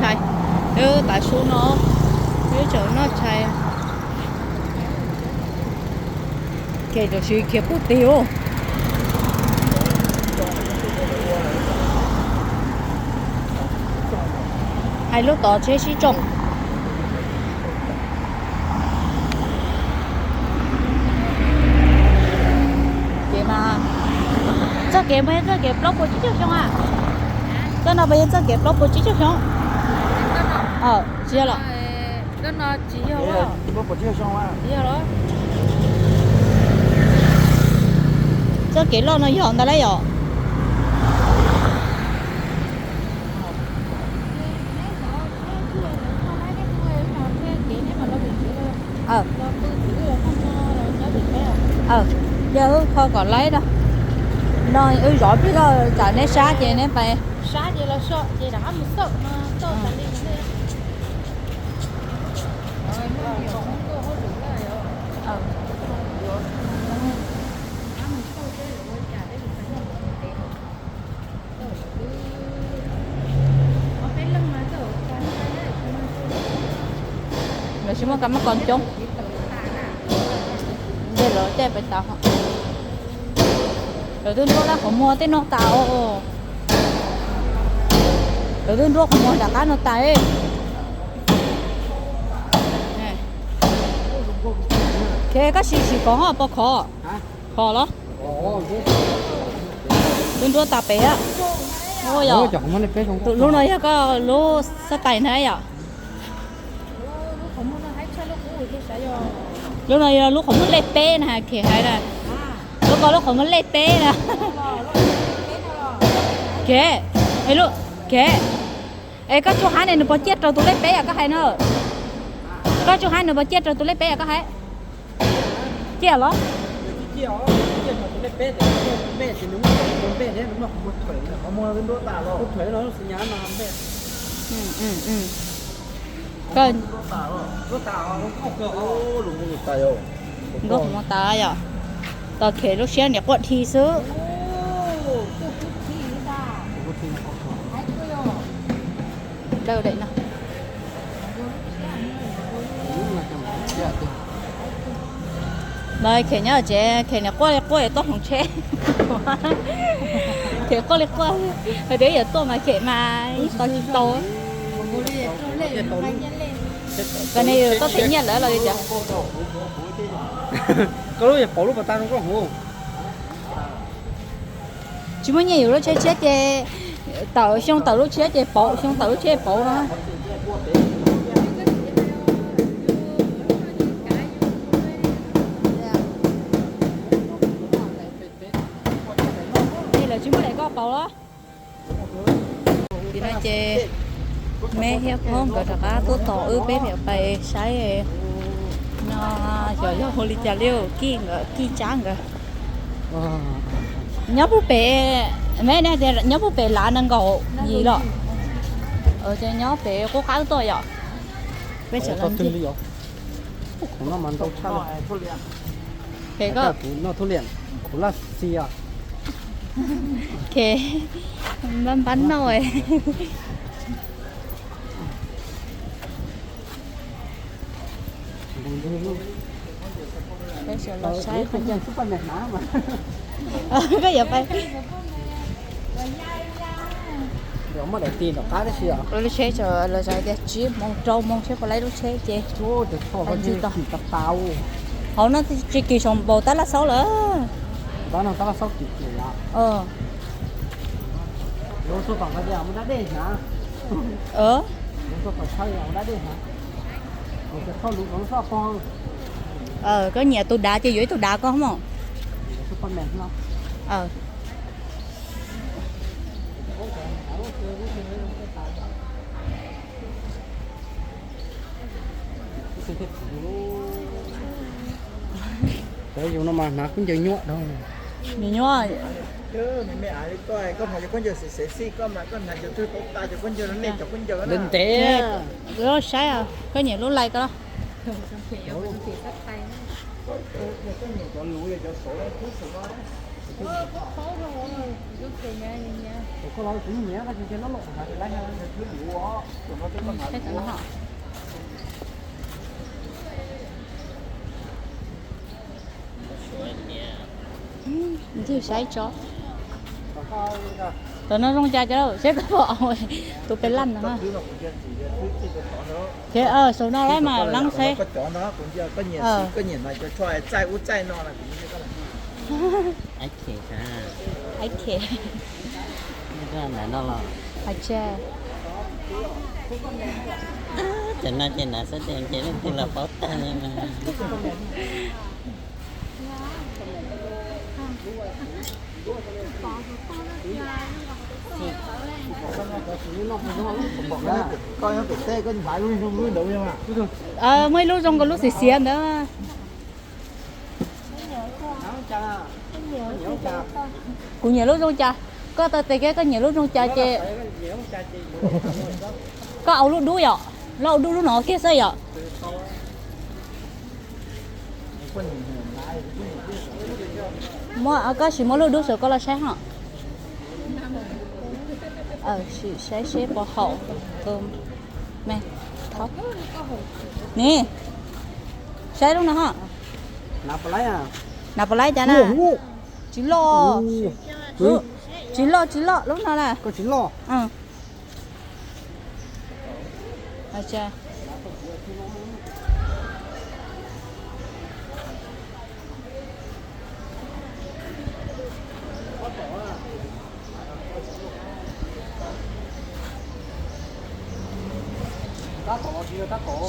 Tshais, wb tav su no, wb tseem noj tshais. Ces tam sim khiav puag tim ub. Hais lub tod tsheb sib tsoo. Ces mas, txoj kev mas yog txoj kev plaub puas tsib caug xyoo a? Txoj no puas yog txoj kev plaub puas tsib caug xyoo? Tsis yog los? Txoj kev loj no yog ntawd lauj yom? Yog wb kho kom laib no, wb zov plig loj tsam neb sab ces neb pais. Lawv tsis muaj kab mob kos coob. Ntej lawv tej pais tas, lawv twb nruab laj qhov muag tej no tas os. Lawv twb nruab qhov muag nram qab no tas. Khev, koj sim sim kov ho puas khov? Khov los? Lub nruab tas pem a. Lub no yog koj lub xab tais na yom? Lub no yog lub qhov muag lej peb na, Khev hais na. Lub ko lub qhov muag lej peb na. Khev, Khev, es koj tsuas hais ne nws puas ciaj raws tus lej peb yom koj hais na? Koj tsuas hais nws puas ciaj raws tus lej peb yom koj hais? Ciaj los? Koj, nkauj qhov muag tas yom? Tos Khev lub siab niam quaj dhi xwb. Daws daim no. No Khev nyob tsev, Khev niam quaj li quaj yuav tuaj hloov tsheb. Khev quaj li quaj, hais tias yuav tuaj mas Khev mas tos tsis tau. Koj ne yus tuaj them nyiaj lawm los li cas? Koj lub yog pauv lub pas tas rau koj hauv. Tsis muaj nyiaj yus lub tsheb tshiab ces tawm xyoo tawm lub tshiab ces pauv, xyoo tawm lub tshiab pauv no. Lawv tsis muaj daim koj pauv los? Tim no ces me thiab phob nkawd rov qab tuaj tos wb peb pem pais saib no, xyov yog hu li cas li, Kij nkawd, Kij Tsab nkawd. Nyob puag pem, me ne tias nyob puag pem lav nees nkaum yim los? Ces nyob pem qub qab tuaj yom? Peb tseem los ncig. Pem koj, kuv laj xi os. Khev, npab npab noj. Koj yuav pais, lub tsheb los txog tias tsib moos rau moos tsheb puas laib lub tsheb ces ncig tau. Hauv no tsis kis saum npaum tab laj xaub lawm. Koj nyiam tus dav ces yuav ib tug dav koj mog. Cov yus no mas hnav khaub ncaws nyuaj dhau. Nyuaj. Ntev ntev. Saib, koj nyiam lub like koj. Saib tam no. Ntxig saib tso. Tam no zoo cas cov saib koj pom tus pes laj no. Saum no lawm mas leeb saib. Cov no ces nav xab tes ces leej twg los paub tag li mas. Muaj ib lub zoo nkaus lub xiav xiav ntawd. Kuv nyiam lub zoo cas? Koj taw tes kiag koj nyiam lub zoo cas ces koj au lub dub yom, los au dub lub no kiag xwb yom. Muab, koj sim muab lub dub saum koj los saib ho. Sim saib seb puas haum. Nis, saib lub no ho. Nav puas laib cas na? Tsis loj, tsis loj, tsis loj lub no na.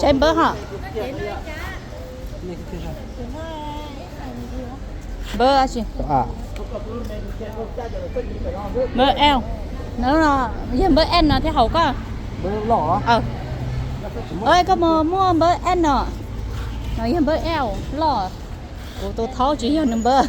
Saib npawb ho. Npawb, npawb L, yog npawb L no thiaj haum koj. Koj mus muaj npawb L no, no yog npawb L loj. Kuv tus thaub tsis yog nws npawb.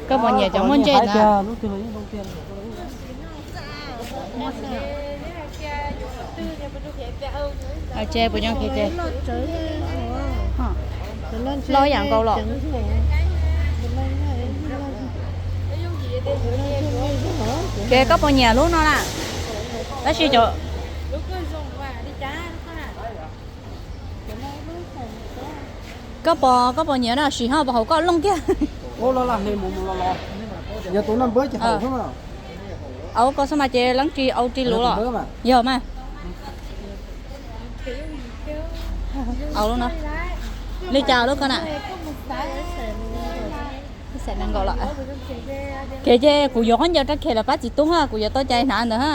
Koj puas nyiam cov muaj ntsej na? Tse puas nyob kev tse? Loj yam nkaus los. Kev koj puas nyiam lub no na? Tab sis cov koj puas, koj puas nyiam na, sim ho puas haum koj looj kiag. Yog tus no npawb ces haum xwb mas. Au koj xwb mas ces leej tsis au tsis luv los. Yog mas. Au lub no. Li cas lub ko na? Kev ces kuv yuav khaub ncaws rau Khe los pab txiv tub ha, kuv yuav tau cai hnav ntawd ha.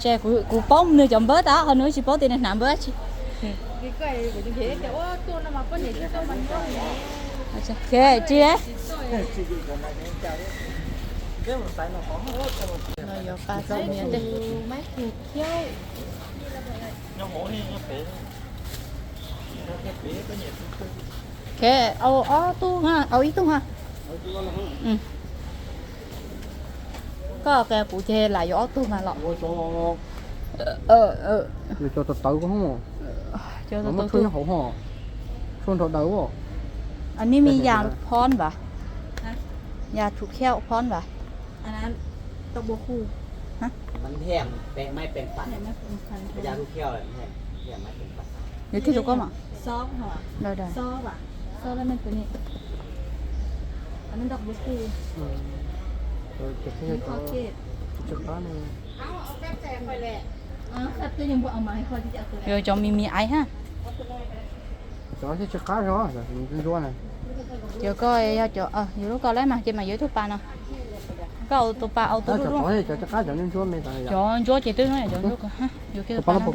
Tse, kuv paub nws cov npawb tas ho nws tsis paub tias nws hnav npawb tsi. Tsi, Khe, au ob tug ha, au ib tug ha. Koj qe kuv ces lam yuav ob tug mas los. Cov tawv tawv ko, cov tawv tawv nyob hauv ho, tshuaj nrog daws. Anib me yas phom vas, yas thum khiab phom vas. Yuav kiag tus koj mas. Yuav cov me me aiv ha. Cov thiaj tsis qab zog, ntsuab na. Cov koj yog cov, yus lub koj lawm mas ces mas yuav ib tug pas no. Koj au tus pas au tus lub. Cov ntsuab ces twb cov ntsuab ko, yuav kiag tus pas no.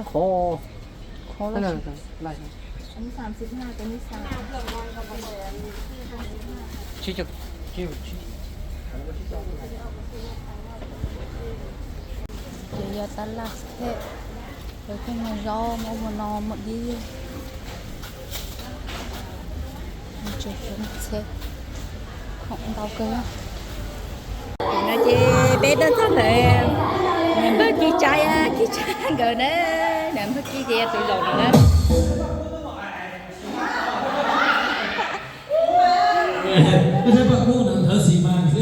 Ces yog tab laj thiab, cov kheej no zaub muaj muaj no muaj dib. Tsev txheb khoom ntau kawg. No ces peb tuaj txog ntawm niam Kis tsav, kis tsav nkawd na, nws muab kis ces yog tus zaum no na.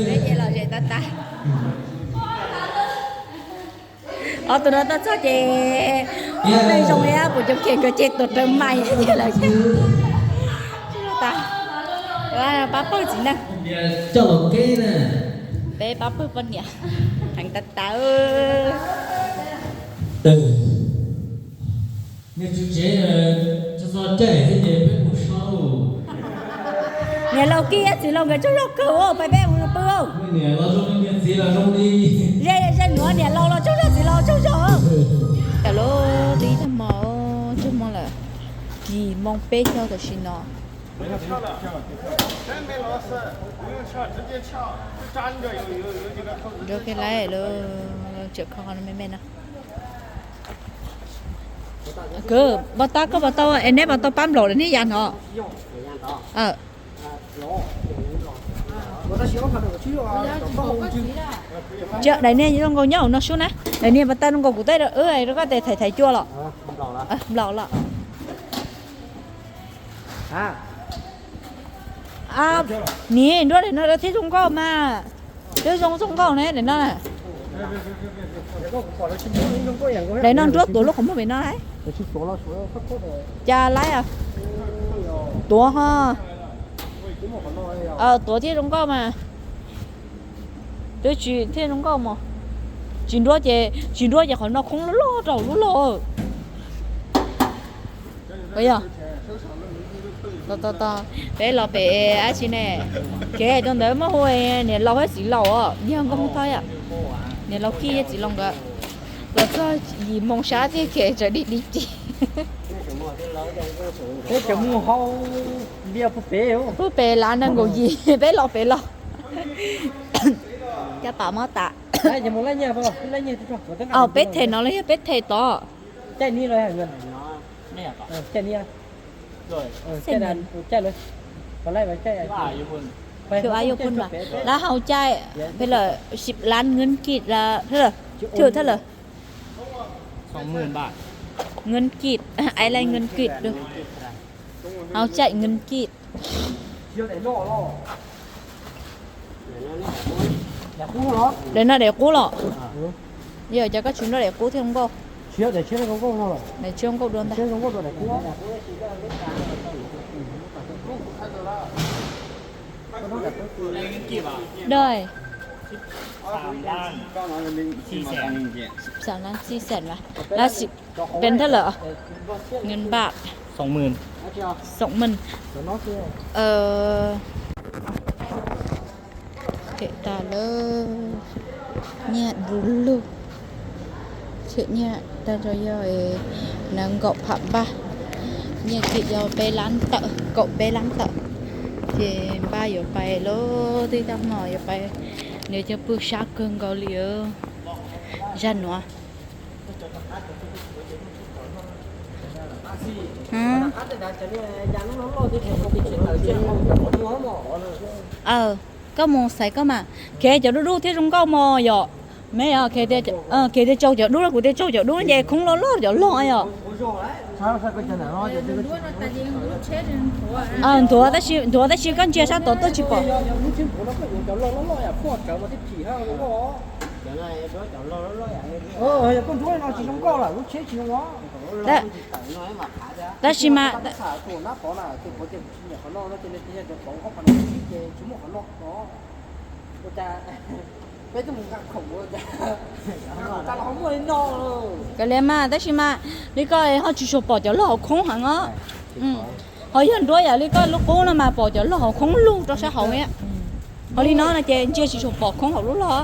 Peb ces lom zem tas tas. Ob tug no tuaj txog ces peb zoo li puas cov kiag nkawd ces tuam raws mais ces lawm. Pab pawg txiv neej, peb pab pawg poj niam heev tas tas. Niam laus kij thiab txiv laus nkawd tsaug zog kawg, pais peb mus pw. Ze ze nuav niam laus los tsaug zog txiv laus tsaug zog. Tam lub twb ib tag hmo, tsaug hmo lawm, yim moo peb caug tam sim no. Nrog kiag lawm, tseem kho qhov no me me no. Kwv, pos tab koj pos tau es neb pos tau pab nplaum lawm neb yav no. Daim niag zoo nkaus nyob hauv no sub na, daim niag pos tau zoo nkaus kuv tej rau koj tes thaiv thaiv cua los. Nplaum los. Niam, nruab daim no thiaj zoo nkauj mas. Twb zoo zoo nkauj ne daim no. Daim no nruab tuav lub qhov muag pem no. Cas laib tuav ho. Tuav thiaj zoo nkauj mas. Twb tsis thiaj zoo nkauj mas. Tsis nruab ces, tsis nruab ces qhov no khoob loj loj rau lub log. Peb los pem dab tsi ne? Kev rau ntawd muaj hu niam laus thiab txiv laus os, yog nkauj Hmoob Thoj yom. Niam laus kij thiab txiv laus nkawd los txog yim moo sab thiab kev tseem dim dim ci. Peb cov mus hau npias puag pem, puag pem lav nees nkaum yim, peb los pem los. Caj pas mob tas. Peb them no los yog peb them tod? Lawv hau caij peb lawm sib lab ngeeb kij lawm, thwj thaj lawm. Ngeeb kij, ai lai ngeeb kij, hau caij ngeeb kij. Daim no daim qub los? Yog cas koj tsis nrog daim qub thiaj zoo nkauj? Daim tsis zoo nkauj dua ntag. Dai, xaam lab txij xeem mas, lab sim, pes thaj lawm? Ngeej npaj xoom meej. Them tas lawm, nyiaj du lug. Them nyiaj tag nrho yog nees nkaum phav npaj, nyiaj txiag yog peb lab tawm, kaum peb lab tawm. Ces npaj yuav pais lawm, twb tag hmo yuav pais, nws cov pw sab kawg nkaus li zaj nuav. Koj mus xaiv koj mas, khev cov dub dub thiaj zoo nkauj mog yom. Me, khev tias tsau cov dub, kuv tias tsau cov dub ces khoob loj loj cov log yom. Nthuav, nthuav tab sis koj ntsia sab tod tuaj tsis pom. Tab sis mas, kav liam mas, tab sis mas li koj ho tsis tshua pom cov log hauv khoob heev os. Ho yog nruab yam li koj lub qub no mas pom cov log hauv khoob lug rau sab hauv. Ho li no no ces ntsia tsis tshua pom khoob hauv lub log.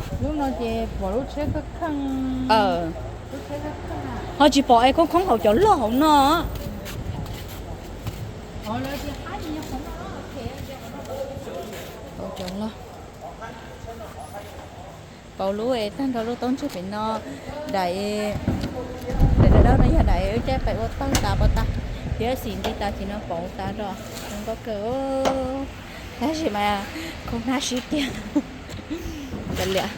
Ho tsis pom es khoob khoob hauv cov log hauv no. Pauv lub es tag nrho lub taub ntsuag pem no, daim, daim dawb dawb no yog daim wb caij pais ua tawg tas pov tas, thiab xim nti tas ces no pauv tas rau zoo nkauj kawg. Tab sis mas khoob hnab sib tiag. Kav liam.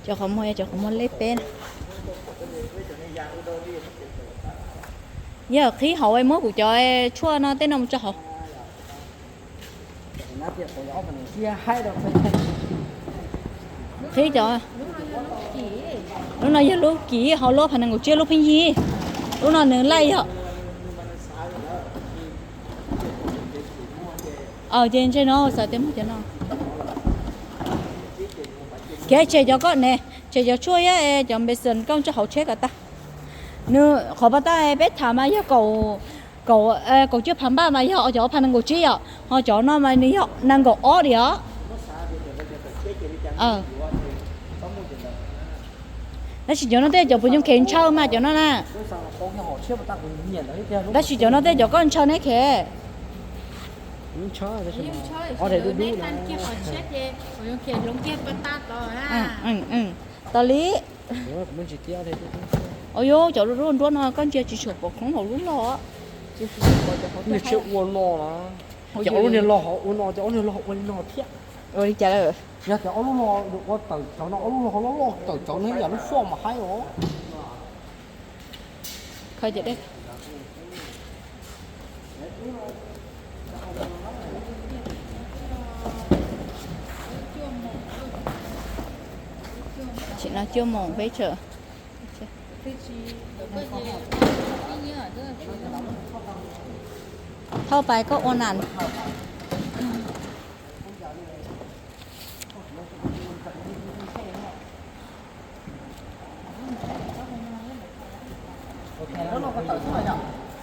Cov qhov muag, cov qhov muag lej peb. Yog qhib hauv muab kuv cov tshuaj no tej no mus tso hauv. Qhib cov, lub no yog lub kim hauv lub phav nees nkaum tsib lub pheej yig. Lub no nws laij yog. Ces ntshe no xav tias muaj cov no. Kev tshem cov koj ne, tshem cov tshuaj thiab cov npes xas koj tso hauv tsheb kom tag. Nws qhov pas tag peb tham mas yog kaum, kaum, kaum cuaj phav npaj mas yog cov ob phav nees nkaum tsib yom, ho cov no mas nws yog nees nkaum ob diam os. Tab sis cov no tej cov puas nyuj khev ntshaw mas cov no na. Tab sis cov no tej cov koj ntshaw neb khev. Tau li. Ua yuav cov lub nruab no koj ntsia tsis tshua pom khoob hauv lub loj. Ua no, ua no, ua no thiab. Ua li cas lawm? Yog tias ob lub no ua tawm cov no, ob lub no loj loj tawm cov no yam lub foj mas haib os. Tsim no cuaj moos peb tsawg. Thauj pais koj ua nas.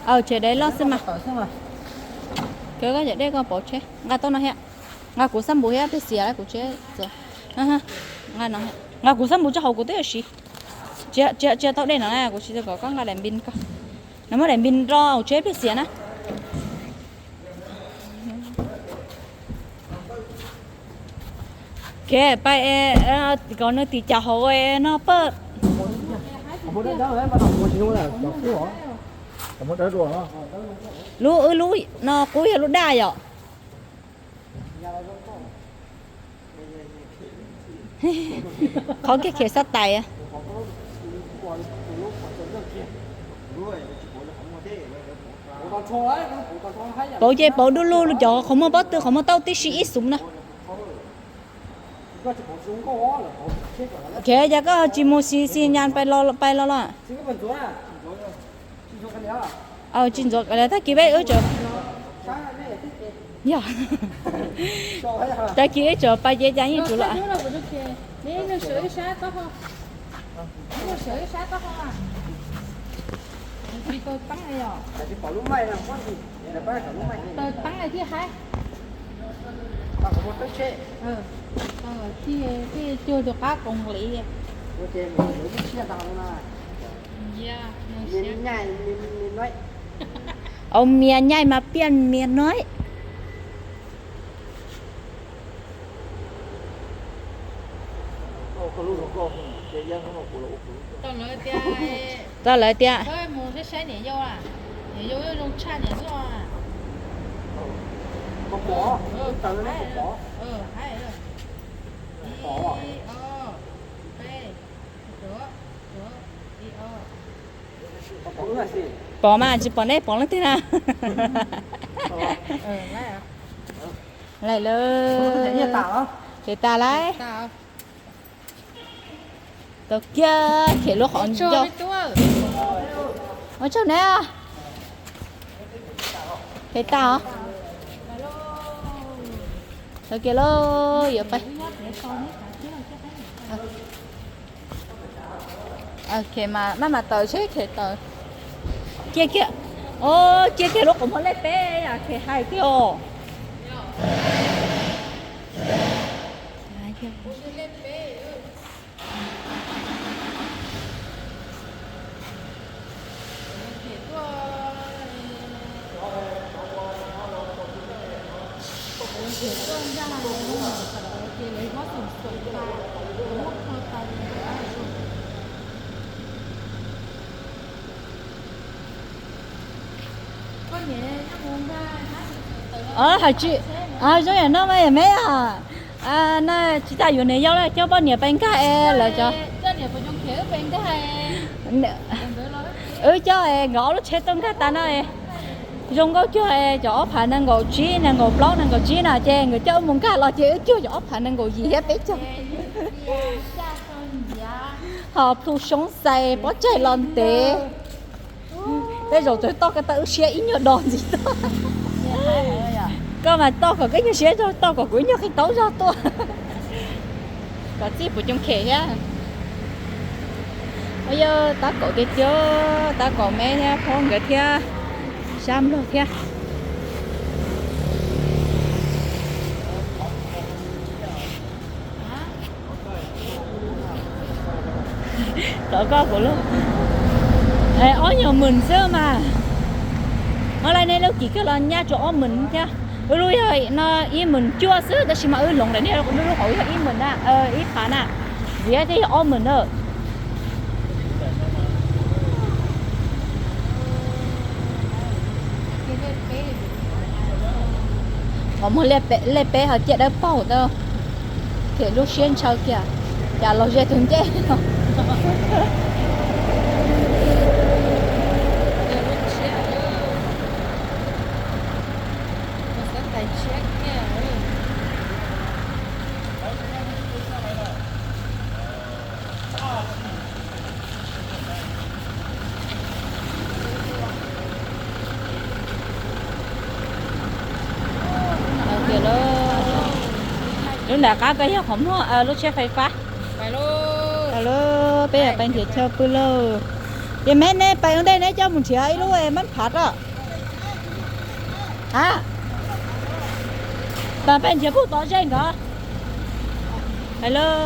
Aw, tsev dej loj xwb mas. Kawg koj cov dej koj pauv tsheb nqa tau no thiab. Nqa kuv xab npum thiab pej xiam kuv tsheb. Nqa kuv xab npum tso hauv kuv twb yuav siv. Tsis tau dej no na, kuv siv kom koj nqa daim npis ko. No muab daim npis rau hauv tsheb pej xiam na. Kev pais kom nws tim cas hauv no paj. Lub wb lub no qub yog lub daj yom. Qhov kiag khem xab tais. Pauv ces pauv du lug cov qhov muag pob tw qhov muag tauj tib si ib xum na. Kev cas koj tsis mus xis xis nyas pais los los? Tsis ntxuav, tag kis peb wb tseem, yog, tag kis wb tseem pais ces cas yeej tsuas los. Thiaj cuag tus qab koos li. Ua mias nyaij mas piaj mias noib. Tau lawv tias, pom mas tsis pom neb pom leej twg na. Laim lawm, ces tas lawm. Tau kiag khem lub qhov ncauj. Ua tsaug na. Khem tas os. Tau kiag lauj, yuav pais. Khem mas maj mam tawm seb khem tawm. Cia kiag, o, cia kiag lub qhov muag lej peb, khem hais tiag os. Hais tsis, zoo yam no mas yam me os. Na tsis tas yuav niam yau lawm, coj poj niam pais nkag es lawv cov. Wb coj es nkawd ob lub tsheb tuaj nkag tas no. Zoo nkauj cuag cov ob phav nees nkaum tsib, nees nkaum plaub, nees nkaum tsib na, ces nkawd coj wb mus nkag los ces wb cuag cov ob phav nees nkaum yim thiab peb caug. Ho plhu soob xais pob tsaig los ntev. Tej zaum txawg toj ko tau wb siab ib nyuag do ntxiv tuaj. Koj mas toj kom koj ib nyuag siab zog, toj kom kuv ib nyuag qhib taub zog tuaj. Kom txij puv coom khem thiab. Yog tab kaum tiag tiag, tab kaum me thiab, phob nkawd thiab, sab nplog thiab. Tov koj kuv lub, ob nyuag mws xwb mas. Ob lab nej lub kis kawg los nyaj tsuas ob mws thiab. Wb lub yog no ib mws cuaj xwb, tab sis mas wb hloov lawm nej lub, lub hauv yog ib mws na, ib phav na, ntxiv thiab yog ob mws na. Qhov muag lej peb ho ciaj dawb paug tau, ces lub siab ntshaw kiag, cas los ze tus ncej no. Lub nram qab peb yog qhov muag lub tsheb fais fab. Peb yog pais nrhiav chaw pw lauj. Ces me nej pais ua ntej neb coj mus nrhiav ib lub mab phav rau. A, pais nrhiav kuj tov ze nkawd. Hais lauj.